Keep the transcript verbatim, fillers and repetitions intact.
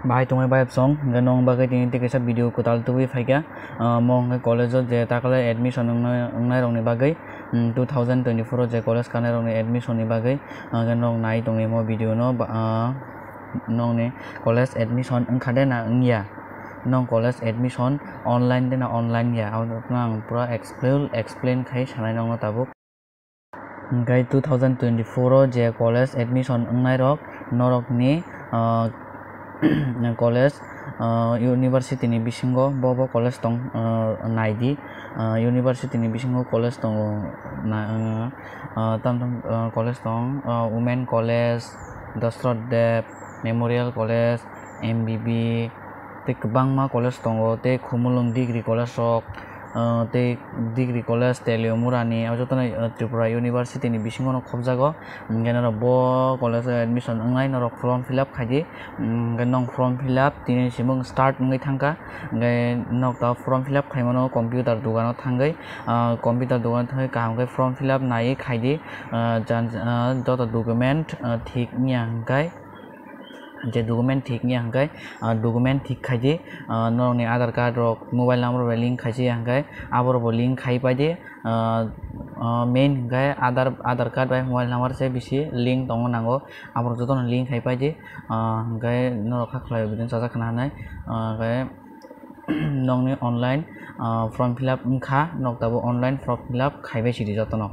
Bahai tongwi bayapsong, hwnkhe nong bagwi tini tei kaisa video kwtal tubui phaikha. Ah, mo hwnkhe college o je takle admission wngnai, wngnai rokni bagwi, mm, two thousand twenty-four o je college kanai rokni admission ni bagwi, ah, hwnkhe nok nai tongwi mo video no ba, ah, nokni college admission wngkha de na wngya? Nong college admission online de na online ya? Abo no ang pura explain, explain khai sanai nokno tabuk. Hwnkhe two thousand twenty-four o je college admission wngnairok, norokni, ah, college, ah, university ni bisingo bo bo college tong, ah, naidi. Ah, university ni bisingo college tongo, na, ah, tam tam, ah, college tong, ah, Women College, Dasarath Deb Memorial College, M B B, tei kwbangma college tongo, tei Khumulwng Degree College rok, ah, tei Degree College Teliamura ni, o jotono, ah, Tripura University ni bisingo no khobjago. Hwnkhe norok bo college o admission wngnai, norok form fill up khaidi. Hwnkhe nong form fill up tini simung start wngwi thangkha. Hwnkhe nok ta form fill up khaimano computer dogano thangwi, ah, computer dogano thangwi kaham khe form fill up naiwi khaidi. Ah, jan-, ah, joto document, ah, thik wngya hwnkhe, je document thik wngya hwnkhe, ah, document thik khaidi. Ah, norokni Aadhaar card rok mobile number bai link khaisi ya hwnkhe, aborok bo link khai paidi. Ah, ah, main hwnkhe Aadhaar, Aadhaar card bai mobile number se bisi link tongna nango, aborok jotono link khai paidi. Ah, hwnkhe norok kha khlai bidin chajak khna hinwi, ah, hwnkhe nokni online, ah, form fill up wngkha, nok tabuk online form fill up khaibai sidi jotono.